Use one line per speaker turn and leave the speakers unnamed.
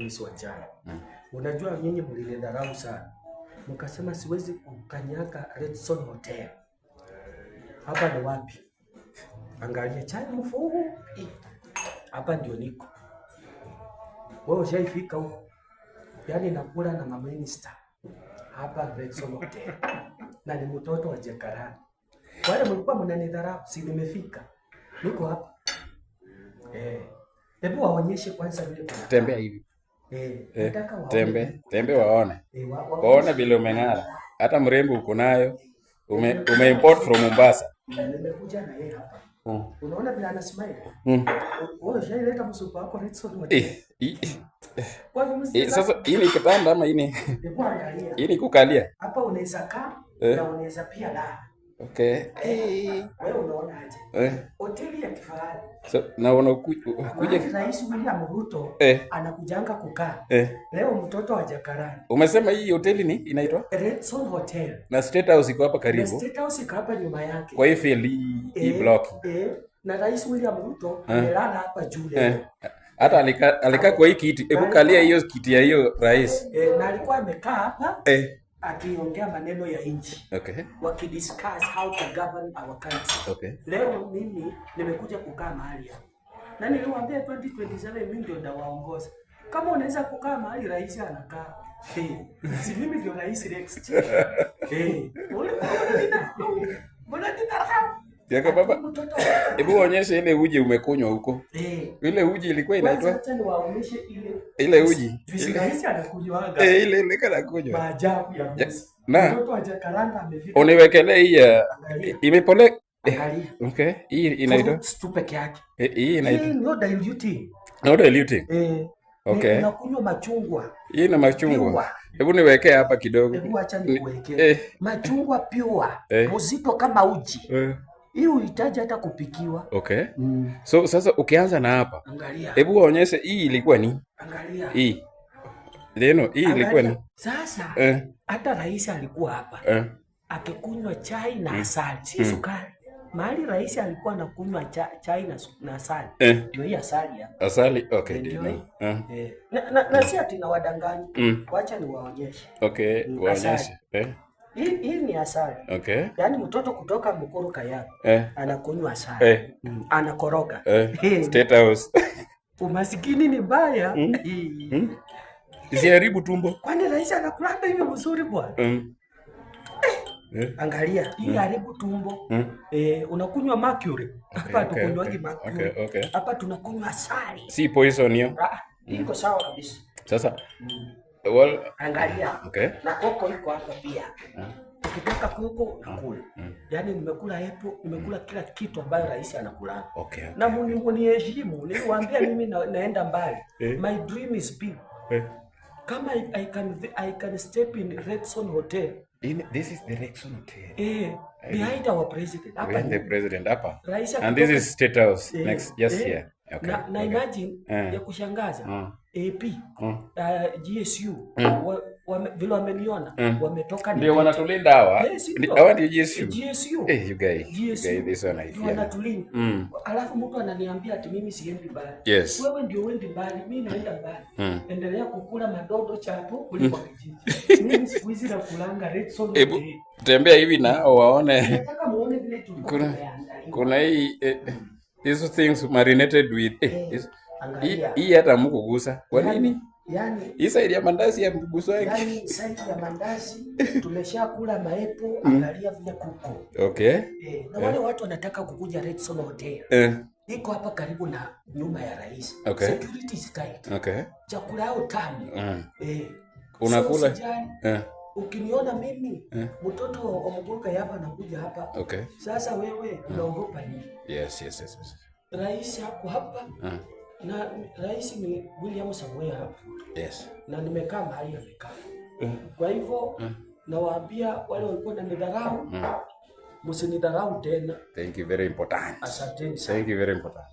Dennis Wanjala. Unajua nyinyi mlinidharau sana, mkasema siwezi kukanyaga Redson Hotel. Hapa ni wapi? Angalia chai mfupi. Hapa ndio niko. Wewe ushaifika huko? Yaani nakula na maminista hapa Redson Hotel na ni mtoto wa Jakarani. Wale mlikuwa mnanidharau, si nimefika. Niko hapa. Eh. Hebu waonyeshe kwanza vile kuna.
Tembea hivi.
Eh,
Eh,
nataka waone.
Tembe, tembe waone.
Eh,
Waone vile umeng'ara. Hata mrembo uko nayo. Ume import from Mombasa.
Nimekuja na yeye hapa. Unaona vile ana smile? Wewe ushaileta msupa wako Redson Hotel. Kwa nini
Sasa hii ni kitanda ama hii ni
Hebu angalia.
Hii ni kukalia?
Hapa unaweza kaa na unaweza pia lala.
Okay.
Wewe unaona aje?
Eh.
Hoteli ya kifahari.
So na unakuja
Mahali Rais William Ruto anakujanga kukaa. Leo mtoto wa Jakarani.
Umesema hii hoteli ni inaitwa?
Redson Hotel.
Na State House iko hapa
Na
karibu.
State House iko hapa nyuma yake.
Kwa hii field hii block.
Eh, na Rais William Ruto amelala hapa juu leo.
Hata alikaa kwa hii kiti. Hebu kalia hiyo kiti ya hiyo rais.
Eh, na alikuwa amekaa hapa akiongea maneno ya nchi. Wakidiscuss how to govern our country. Leo mimi nimekuja kukaa mahali hapa. Na niliwaambia 2027 mimi ndio ndawaongoza. Kama unaweza kukaa mahali rais anakaa. Hey, si mimi ndio rais next. Hey, mbona nina
Yako baba.
Mtoto
Hebu onyeshe ile uji umekunywa huko. Ile uji ilikuwa
Kwanza
inaitwa
acha niwaonyeshe ile
ile uji.
juisi
Ile
rais anakunywaga.
Eh, ile kana kunywa.
Maajabu ya
Ya,
Musa.
na
Mtoto wa Jacaranda amefika.
uniwekelee hii ya
Angalia.
imepole.
Angalia.
Okay. Hii inaitwa
Fruits tu peke yake.
Eh, hii inaitwa
Hii no diluting.
No diluting.
Eh. Unakunywa machungwa.
Hii ni machungwa.
Pure.
Hebu niwekee hapa kidogo.
Hebu acha nikuwekee. Machungwa pure. Mzito kama uji. Hii uhitaji hata kupikiwa.
Okay. So sasa ukianza na hapa.
Angalia.
Hebu waonyeshe hii ilikuwa ni
Angalia.
hii. Leno, hii ilikuwa ni
Angalia. Sasa hata rais alikuwa hapa akikunywa chai na asali, si sukari. Mahali rais alikuwa anakunywa chai na asali. Ndio hii asali hapa.
Asali, okay,
Ndio
ndio.
hii.
Eh.
Eh. Na si ati nawadanganya. Wacha niwaonyeshe.
Okay, waonyeshe.
Asali. Hii ni asali.
Okay.
Yaani mtoto kutoka Mukuru Kayaba anakunywa asali. Anakoroga.
State House.
Umasikini ni mbaya.
Isiharibu tumbo.
Kwani rais anakulanga hivyo mzuri, bwana?
Eh.
Angalia, hii haribu tumbo. Eh, unakunywa mercury. Hapa hatukunywagi mercury.
Okay.
Hapa tunakunywa asali.
Si poison hiyo.
Ah, iko sawa kabisa.
Sasa well,
Angalia.
okay.
Na koko iko hapa pia. Ukitaka koko unakula. Yaani nimekula apple, nimekula kila kitu ambayo rais anakula.
Okay.
Na muniheshimu, niliwaambia mimi naenda mbali.
Eh.
My dream is big. Kama I can step in Redson Hotel.
This is the Rexon Hotel.
Eh, behind our president. Hapa
Behind the
nyuma.
president hapa.
Rais
And this
akitoka
is State House
Eh,
next just
eh.
here. Okay.
Na imagine
Eh.
ya kushangaza AP GSU vile wameniona wametoka
Ndio
ni
wanatulinda hawa.
Eh, si ndio?
Hawa ndio GSU.
GSU.
Eh, you guy. You
GSU.
guy, this one I
Ndio
fear.
wanatulinda. Alafu mtu ananiambia ati mimi siendi mbali.
Yes.
Wewe ndio uendi mbali, mimi naenda mbali. Endelea kukula madodo chapo kuliko kijiji. Mimi siku hizi nakulanga Redson
Hebu
Hotel.
tembea hivi na waone.
Nataka muone vile tulikuwa
Kuna
tumeandaliwa.
kuna hii these things marinated with hii
Angalia.
hii hata mkugusa. Kwa nini?
Yani,
Hii side ya mandazi ya mguswangi.
yani side ya mandazi tumeshakula maepo, angalia vile kuko.
Okay.
Eh, na wale watu wanataka kukuja Redson Hotel.
Eh.
Iko hapa karibu na nyuma ya rais.
Okay.
Security is tight.
Okay.
Chakula yao tamu.
Mm.
Eh.
Unakula?
So, sijali.
Eh.
Ukiniona mimi
Eh.
mtoto wa Mukuru Kayaba anakuja hapa.
Okay.
Sasa wewe unaogopa nini?
Yes.
Rais hako hapa
Mm.
na rais ni William Samoei Arap Ruto
Yes.
na nimekaa mahali amekaa.
Mm.
Kwa hivyo
Mm.
nawaambia wale walikuwa wananidharau, msinidharau tena.
Thank you, very important.
Asanteni sana.
Thank you, very important.